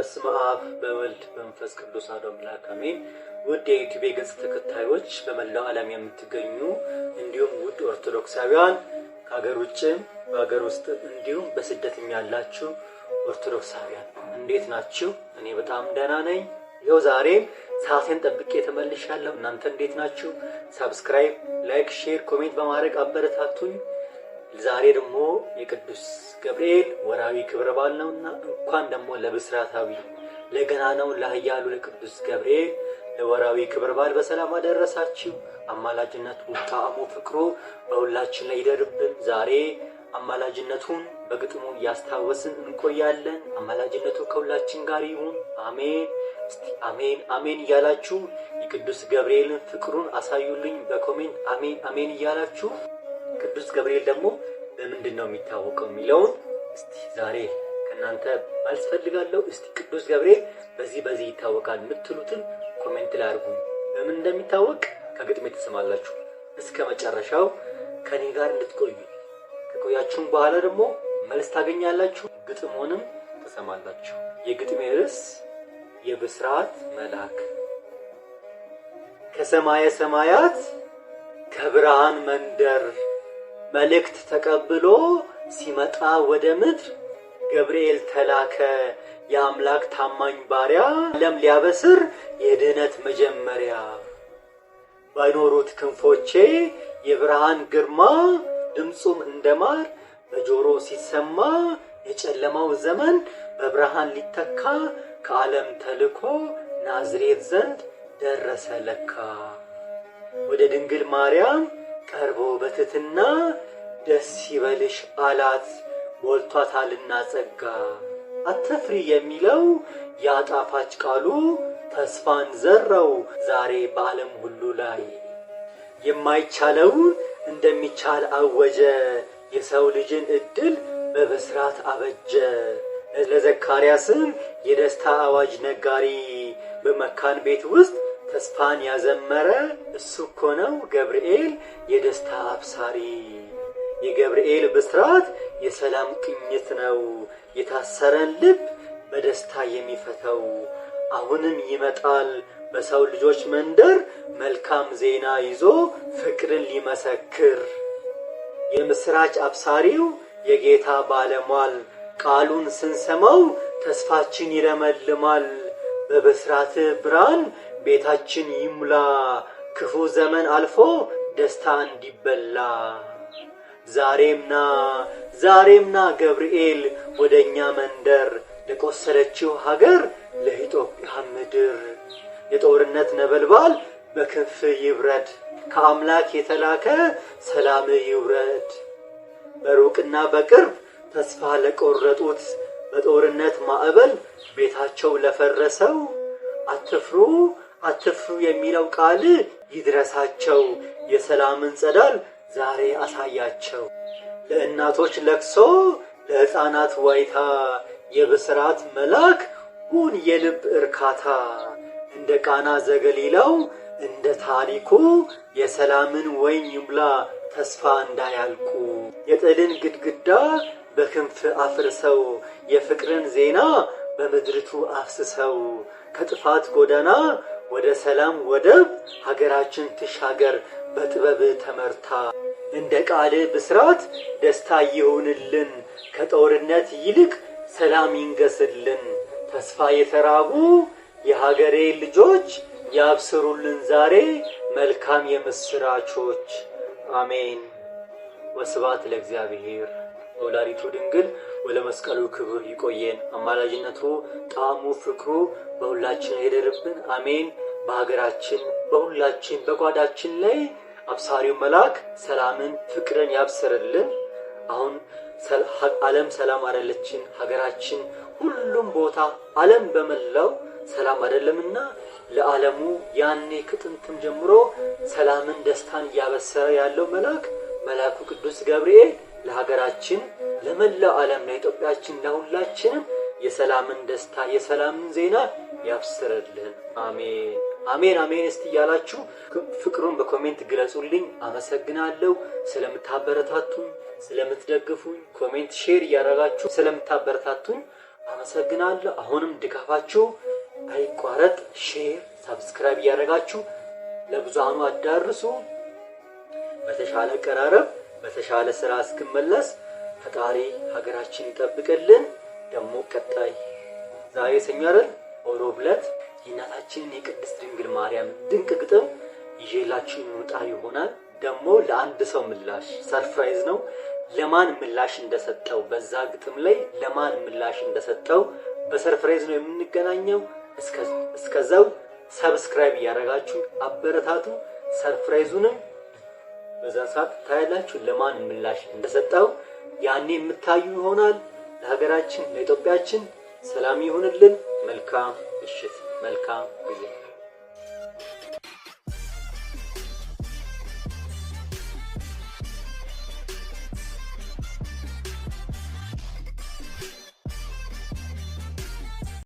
በስመ አብ በወልድ በመንፈስ ቅዱስ አሐዱ አምላክ አሜን። ውድ የዩቲዩብ ገጽ ተከታዮች፣ በመላው ዓለም የምትገኙ እንዲሁም ውድ ኦርቶዶክሳውያን ከሀገር ውጭም በሀገር ውስጥ እንዲሁም በስደትም ያላችሁ ኦርቶዶክሳውያን እንዴት ናችሁ? እኔ በጣም ደህና ነኝ። ይኸው ዛሬም ሰዓቴን ጠብቄ ተመልሻለሁ። እናንተ እንዴት ናችሁ? Subscribe፣ like፣ share፣ comment በማድረግ አበረታቱኝ። ዛሬ ደግሞ የቅዱስ ገብርኤል ወርሃዊ ክብረ በዓል ነውና እንኳን ደግሞ ለብስራታዊ ለገናናው ለኃያሉ ለቅዱስ ገብርኤል ለወርሃዊ ክብረ በዓል በሰላም አደረሳችሁ። አማላጅነቱ፣ ጣዕሙ፣ ፍቅሩ በሁላችን ላይ ይደርብን። ዛሬ አማላጅነቱን በግጥሙ እያስታወስን እንቆያለን። አማላጅነቱ ከሁላችን ጋር ይሁን፣ አሜን። እስቲ አሜን አሜን እያላችሁ የቅዱስ ገብርኤልን ፍቅሩን አሳዩልኝ በ comment አሜን አሜን እያላችሁ። ቅዱስ ገብርኤል ደግሞ በምንድን ነው የሚታወቀው የሚለውን እስቲ ዛሬ ከእናንተ መልስ ፈልጋለሁ። እስቲ ቅዱስ ገብርኤል በዚህ በዚህ ይታወቃል የምትሉትን comment ላይ አድርጉኝ። በምን እንደሚታወቅ ከግጥሜ ትሰማላችሁ። እስከ መጨረሻው ከኔ ጋር እንድትቆዩ፣ ከቆያችሁም በኋላ ደግሞ መልስ ታገኛላችሁ፣ ግጥሙንም ትሰማላችሁ። የግጥሜ ርዕስ የብስራት መልአክ። ከሰማየ ሰማያት ከብርሃን መንደር መልእክት ተቀብሎ ሲመጣ ወደ ምድር ገብርኤል ተላከ፣ የአምላክ ታማኝ ባሪያ፣ ዓለም ሊያበስር የድኅነት መጀመሪያ። ባይኖሩት ክንፎቼ የብርሃን ግርማ፣ ድምፁም እንደ ማር በጆሮ ሲሰማ፣ የጨለማው ዘመን በብርሃን ሊተካ ከዓለም ተልኮ ናዝሬት ዘንድ ደረሰ ለካ። ወደ ድንግል ማርያም ቀርቦ በትሕትና ደስ ይበልሽ አላት፣ ሞልቷታልና ጸጋ። አትፍሪ የሚለው ያ ጣፋጭ ቃሉ ተስፋን ዘራው ዛሬ በዓለም ሁሉ ላይ። የማይቻለውን እንደሚቻል አወጀ፣ የሰው ልጅን ዕድል በብስራት አበጀ። ለዘካርያስም የደስታ አዋጅ ነጋሪ፣ በመካን ቤት ውስጥ ተስፋን ያዘመረ እሱ እኮ ነው ገብርኤል የደስታ አብሳሪ። የገብርኤል ብስራት የሰላም ቅኝት ነው፣ የታሰረን ልብ በደስታ የሚፈተው። አሁንም ይመጣል በሰው ልጆች መንደር መልካም ዜና ይዞ ፍቅርን ሊመሰክር። የምስራች አብሳሪው የጌታ ባለሟል፣ ቃሉን ስንሰማው ተስፋችን ይለመልማል። በብስራት ብርሃን ቤታችን ይሙላ፣ ክፉ ዘመን አልፎ ደስታ እንዲበላ። ዛሬምና ዛሬምና ገብርኤል ወደኛ መንደር፣ ለቆሰለችው ሀገር ለኢትዮጵያ ምድር። የጦርነት ነበልባል በክንፍ ይብረድ፣ ከአምላክ የተላከ ሰላም ይውረድ። በሩቅና በቅርብ ተስፋ ለቆረጡት፣ በጦርነት ማዕበል ቤታቸው ለፈረሰው፣ አትፍሩ አትፍሩ የሚለው ቃል ይድረሳቸው። የሰላምን ጸዳል ዛሬ አሳያቸው። ለእናቶች ለቅሶ፣ ለሕፃናት ዋይታ፣ የብስራት መልአክ ሁን የልብ እርካታ። እንደ ቃና ዘገሊላው እንደ ታሪኩ የሰላምን ወይን ይሙላ ተስፋ እንዳያልቁ። የጥልን ግድግዳ በክንፍ አፍርሰው፣ የፍቅርን ዜና በምድሪቱ አፍስሰው፣ ከጥፋት ጎዳና ወደ ሰላም ወደብ ሀገራችን ትሻገር በጥበብ ተመርታ። እንደ ቃል ብስራት ደስታ ይሁንልን፣ ከጦርነት ይልቅ ሰላም ይንገስልን። ተስፋ የተራቡ የሀገሬ ልጆች ያብስሩልን ዛሬ መልካም የምስራቾች። አሜን። ወስብሐት ለእግዚአብሔር ወላዲቱ ድንግል ወለመስቀሉ ክቡር። ይቆየን። አማላጅነቱ፣ ጣዕሙ፣ ፍቅሩ በሁላችን ይደርብን። አሜን። በሀገራችን በሁላችን በጓዳችን ላይ አብሳሪው መልአክ ሰላምን ፍቅርን ያብስርልን። አሁን ዓለም ሰላም አይደለችን። ሀገራችን ሁሉም ቦታ ዓለም በመላው ሰላም አይደለምና ለዓለሙ ያኔ ከጥንትም ጀምሮ ሰላምን ደስታን እያበሰረ ያለው መልአክ መልአኩ ቅዱስ ገብርኤል ለሀገራችን፣ ለመላው ዓለም፣ ለኢትዮጵያችን፣ ለሁላችንም የሰላምን ደስታ የሰላምን ዜና ያብስርልን። አሜን አሜን አሜን። እስቲ እያላችሁ ፍቅሩን በ comment ግለጹልኝ። አመሰግናለሁ ስለምታበረታቱኝ፣ ስለምትደግፉኝ፣ comment share እያደረጋችሁ ስለምታበረታቱኝ አመሰግናለሁ። አሁንም ድጋፋችሁ አይቋረጥ። Share፣ subscribe እያደረጋችሁ ለብዙሃኑ አዳርሱ። በተሻለ አቀራረብ በተሻለ ስራ እስክመለስ ፈጣሪ ሀገራችን ይጠብቅልን። ደግሞ ቀጣይ ዛሬ ሰኞ አይደል? ሮብ ዕለት የእናታችንን የቅድስት ድንግል ማርያም ድንቅ ግጥም ይዤላችሁ የምመጣ ይሆናል። ደግሞ ለአንድ ሰው ምላሽ surprise ነው። ለማን ምላሽ እንደሰጠው በዛ ግጥም ላይ ለማን ምላሽ እንደሰጠው በ surprise ነው የምንገናኘው። እስከዛው subscribe እያደረጋችሁ አበረታቱ። Surprise ኡንም በዛ ሰዓት ታያላችሁ፣ ለማን ምላሽ እንደሰጠው ያኔ የምታዩ ይሆናል። ለሀገራችን ለኢትዮጵያችን ሰላም ይሁንልን። መልካም ምሽት፣ መልካም ጊዜ።